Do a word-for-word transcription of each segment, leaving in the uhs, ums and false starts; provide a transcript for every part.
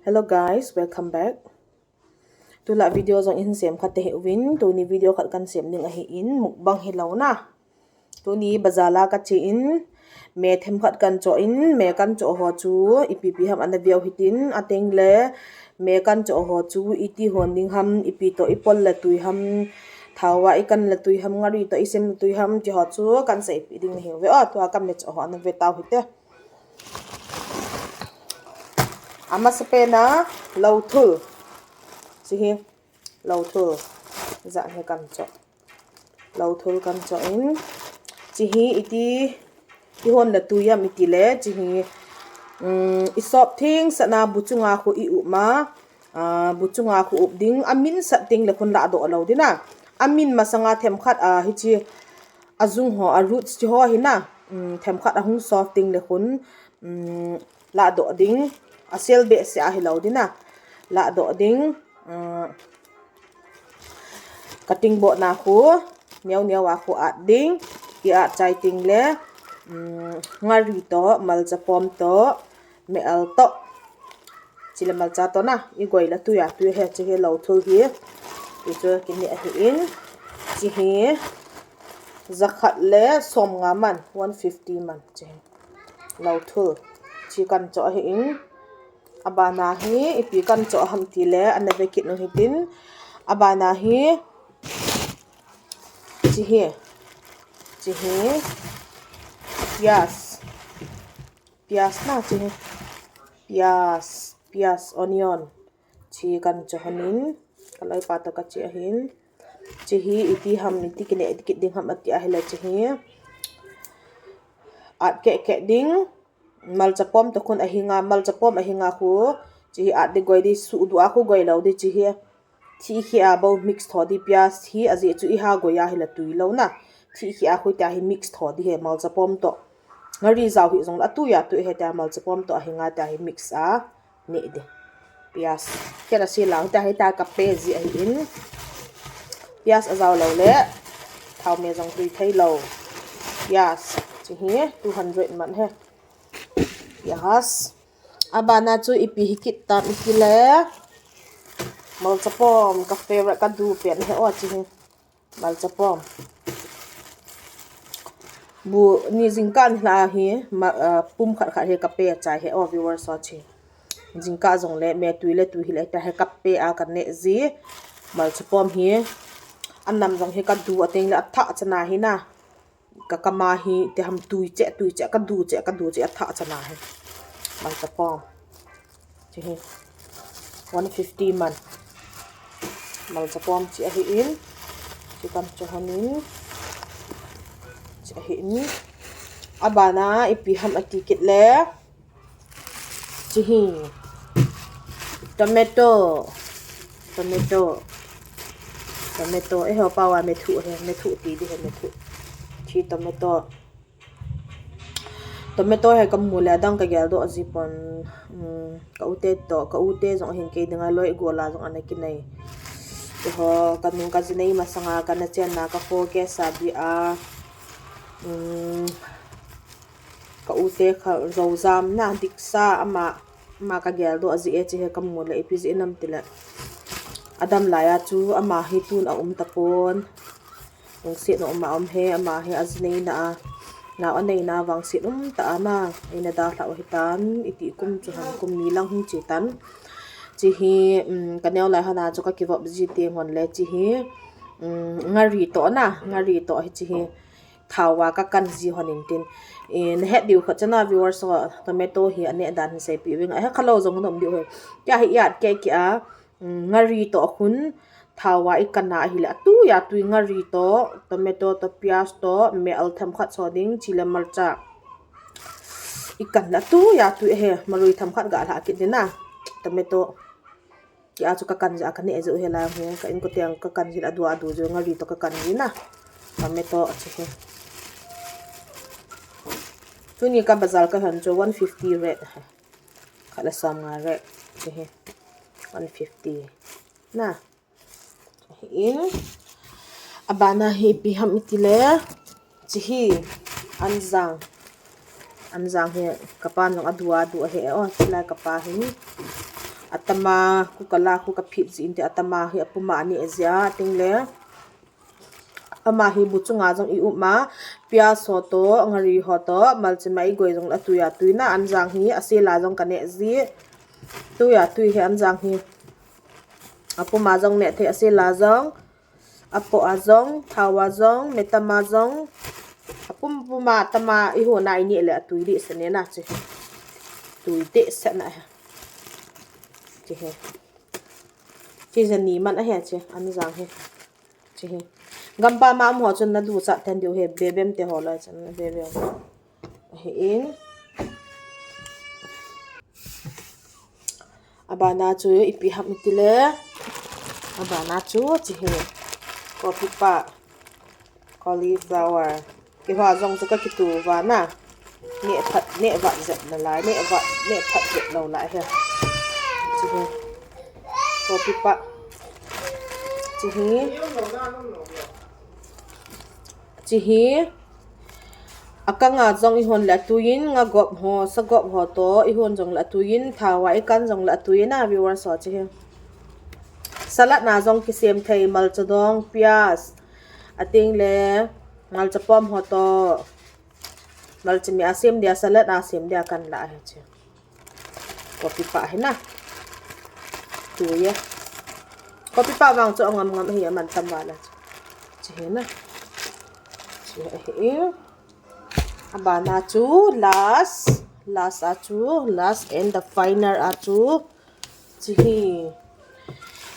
Hello guys, welcome back. Tulai video jong ihin sem khat te hi uvin, tuni video khat kan sem ding ahin, mukbang hilou na. Tuni bazar a kache in, me themkhat kan choh in, me kan choh ho chu ipi ipi ham ana veu hitin, ateng le me kan choh ho chu iti hon ding ham, ipi toh ipol le tui ham, thao a ikan le tui ham, ngari toh isem le tui ham, ti ho chu kan seipeh ding nahi uve o. Tua ka me choh ho ana ve tau hite. Amasapen a, louthul. Chehi, louthul. Jat hi kan choh. Louthul kan choh in. Chehi iti, ihon le tui ham iti le. Chehi, um, isop theng sahna bu chunga khu i-up ma. Ah, bu chunga khu up ding. Amin sah teng le khun ladoh lou ding na. Amin masanga themkhat, ah, hiche. Ajung ho, a roots chi ho hi na. Um, themkhat ahung soft teng le khun. Um, ladoh ding, asel behseh a hilou ding na. Ladoh ding, um, cutting board na khu, neo neo a khu at ding, i at chai teng le, um, ngari toh, malcha pom toh, mel toh. Chule malcha toh na, igoi le tui a tui hi, chehi louthul hi. Hichu kine ahin, chehi, jakhat le somnga man, one fifty man, chehi. Louthul. Chehi kan choh ahin. Abana hi, ipi kan choh ham ti le, ana ve kit u hitin. Abana hi, chehi. Chehi. Pyaz. Pyaz na chehi. Pyaz. Pyaz, onion. Chehi kan choh hon in. Ka loipa toh kache ahin. Chehi iti ham, iti kine, iti kit ding ham ati ahile chehi. At keh keh ding. Malcha pom toh khun ahinga, malcha pom ahinga khu. Chehi at ding goi ding, suhduh a khu goi lou ding chehi. Thih kheh a bou mix tho ding, pyaz hi ajeh chu iha goi a hile tui lou na. Thih kheh a khu tia hi mix tho ding hi, malcha pom toh. Ngari jao hih jong le atui a tui hi tia malcha pom toh ahinga tia hi mix a. Neh ding. Pyaz. Kei na si lang, tia hi tia ka pe ji ahin. Pyaz ajao lou le. Thao me jong tui thei lou. Pyaz. Chehi two hundred man hi. Pyaz. Abana chu ipi hi kit tam iti le. Malcha pom ka favorite ka du pen hi o chehi. Malcha pom. Bu ni jingkah ni la hi, ma, ah, pum khat khat hi ka pe chai hi o viewers o chehi. Jingkah jong le me tui le tui hile tia hi ka pe a ka neh ji. Malcha pom hi. Anam jong hi ka du a teng le athah chana hi na. Ka kama hi, tia ham tui cheh, tui cheh, ka du cheh, ka du cheh, athah chana hi. Malcha pom. Chehi. One fifty man. Malcha pom chehi ahin. Chehi kan choh hon in. Chehi ahin. Abana ipi ham ati kit le. Chehi. Tomato. Tomato. Tomato. Eiho pao a methu hi. Methu ti ding hi methu. Chehi tomato. Tomato hi ka mu le adang ka geldoh ji pon. Um, ka u te toh, ka u te jong ahin kei dinga loi gol a jong ana kinei. Keiho, ka nu ka jinei masanga ka na chenna ka kho kesa beh a. Um, Ka u te kha jojam na diksa ama, ama ka geldoh ji e chehi ka mu le ipi ji nam ti le. Adam lai a chu ama hi tun a um tapon. Vangset na um a um hi ama hi ajinei na a. Nao anei na vangset um ta a na. Eina dalha u hitan iti kum chu ham kum ni lang hung che tan. Chehi, um, ka neo lai hon a chu ka kivop ji teng hon le chehi. Um, ngari toh na, ngari toh hi chehi. Thao a ka kan ji hon in tin. Eh, na het diu khat chana viewers ho tomato hi aneh dan hi seipeh uving. Ahe khalou jong nom diu hi. Tia hi i at keh keh a, mm, ngari toh khun thao a i kan a ahile atui atui ngari toh, tomato toh, pyaz toh, mel themkhat so ding, chile malcha. I kan le atui atui ahe, marui themkhat ga lha kit ding na. Tomato. Tia chu ka kan ji a ka neh ji u hi la hi, ka in ko teng ka kan ji la adu adu ji ngari toh ka kan ji na. Tomato a chehi. Tuni ka bazar ka hon chu one fifty red hi. Khat le somnga red chehi. One fifty. Na. In. Abana hi ipi ham iti le. Chehi, anjang. Anjang hi ka pan jong adu adu ahe o, chulai ka pa hin. Atama, kukala, kuka phit jin te atama hi apuma ani ezia, ating le. Ama hi bu chunga jong i um a, pias ho to, ngari ho to, malchima i goi jong la tui a tui na, anjang hi, asela jong ka ne ji. Tui a tui hi anjang hi. Apuma jong ne thei asela jong. Apo a jong, thao a jong, metama jong. Apum puma tama i ho na i ni le atui di se ne na chi. Tui di se na he. Chi he. Chi jani man a he chi, anjang he. Chi hi. Gampa ma um ho chun na du sa ten diu he, bebem te ho lai chun na bebem. Hi in. Abana chu ipi ham iti le. Abana chu chi hi. Kopi pa. Cauliflower. Kihua jong chu ka kitu va na. Ne phat, ne vat jep na lai, ne vat, ne phat jep lo lai he. Chi hi. Kopi pa. Chi hi. Chi hi. Akanga jong i hon le tuin, nga gop ho, sa gop ho to, i hon jong le tuin, thawa i kan jong le tuin a viewers ho chi hi. Salad na jong kisem thei, malcha dong, pias, ating le, malcha pom ho to. Malcha mi a sem dia, salad a sem dia kan la he chi. Kopi pa hi na. Tu ye. Kopi pa vang chu angam ngam hi aman tam va la. Chi hi na. Chi hi. Abana chu last. Last a chu. Last and the final a chu. Chi hi.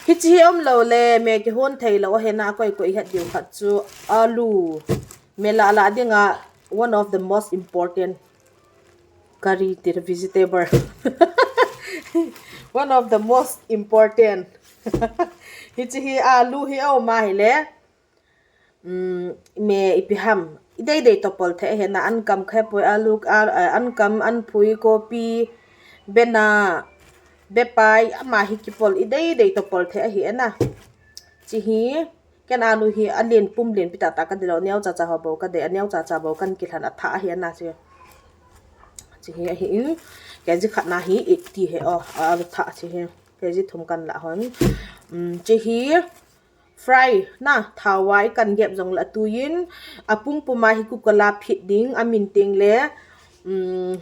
Hi chi hi um lo le me kihon thei lo he na koi koi het diu khat chu alu. Me la la dinga one of the most important Curry ti vegetable. One of the most important. Hichi hi alu hi auma hile. Um, me ipi ham. Idei dei topol the he na ankam khe poi alu, a, a, ankam, anphui, kopi, bena, bepai, ama hi kipol idei dei topol the hi na. Chi hi. Ken alu hi alen pum len pi tata ka dei lou, aneo cha cha ho bou ka dei, aneo cha cha bou kan kilhan atha hi ana chi. Chi hi ahi in, kg khat na hi eighty he o, alu tha chi hi, kg thum kan la hon. Um, chi hi fry na, thao a i kan gep jong la tuin, apum puma hi kukala phit ding, amin ting le, um,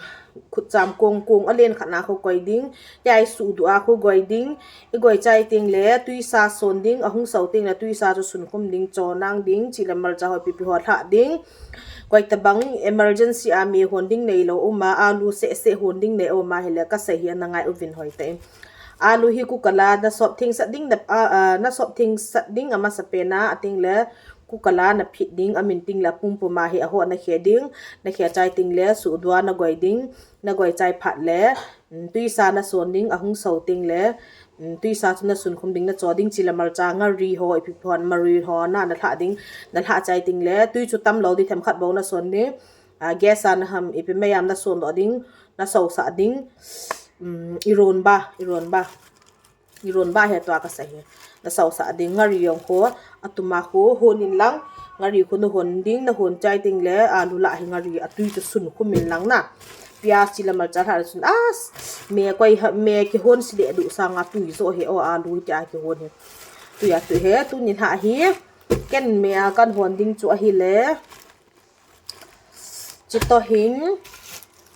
khutcham kong kong alen khat na khu koi ding, tia i sudu a khu goi ding, i goi chai ting le, tuisa son ding, ahung sau ting le, tuisa chu sun khum ding, cho nang ding, chi le malcha ho pipi ho thah ding, koi tabang emergency a me hon ding nei lou uma, alu se se hon ding nei uma hile ka sei hi ana ngai uvin hoi te. Alu hi kukala na sop thing sat ding na, a, a, na sop thing sat ding amasa pena, ating le, kukala na phit ding, amin ting le apum puma hi aho na khe ding, na khe chai ting le, sudu a na goi ding, na goi chai phat le, um, tuisa na son ding, ahung sau ting le, um, tuisa chu na sun khum ding na cho ding, chi le malcha ngari ho, ipi phon mari ho, na, na thah ding, na thah chai ting le, tui chu tam lou di them khat bou na son ding, a, gas a na ham, ipi mei am na son doh ding, na sau sa ding, um, i ron ba, i ron ba. I ron ba he tua ka sa hi. Na sau sa ding ngari jong khu, atuma khu, hon in lang, ngari khu na hon ding, na hon chai ting le, alu la hi ngari, atui chu sun khum in lang na. Pias chi le malcha thah sun, as, me koi ha, me kihon si le du sanga tui jo he o, alu tia kihon he. Tui a tui he, tuni thah hi, ken me a kan hon ding chu ahi le. Chito hin,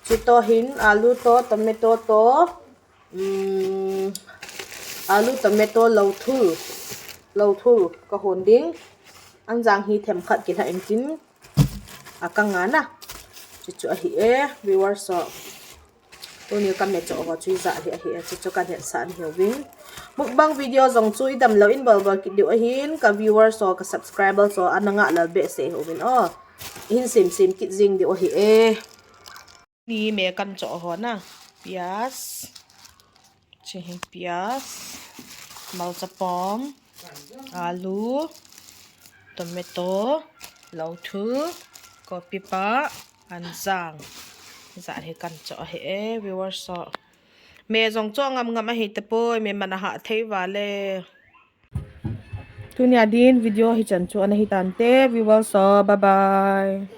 chito hin, alu to, tomato to, um, alu, tomato, lou thul, lou thul ka hon ding. Anjang hi them khat kila in tin, a ka nga na. Chichu ahi e, viewers ho. Tuni ka me cho ho chu ijat hi ahi e, chichu ka het sa ni ho vin. Mukbang video jong chu i dam lou in bol bol kit diu ahin, ka viewers ho, ka subscribers ho, ana nga lal be se ho vin o. Hin sim sim kit jing diu ahi e. Ni me kan cho ho na. Pias. Chi hi pias. Malcha pom. Alu. Tomato. Lou thul. Kopi pa. Anjang. Jat hi kan cho ahi e, viewers ho. Me jong cho ngam ngam ahi tapoi, me man a ha thei vale. Tunia din video hichan chu ana hi tante, viewers ho, bye bye.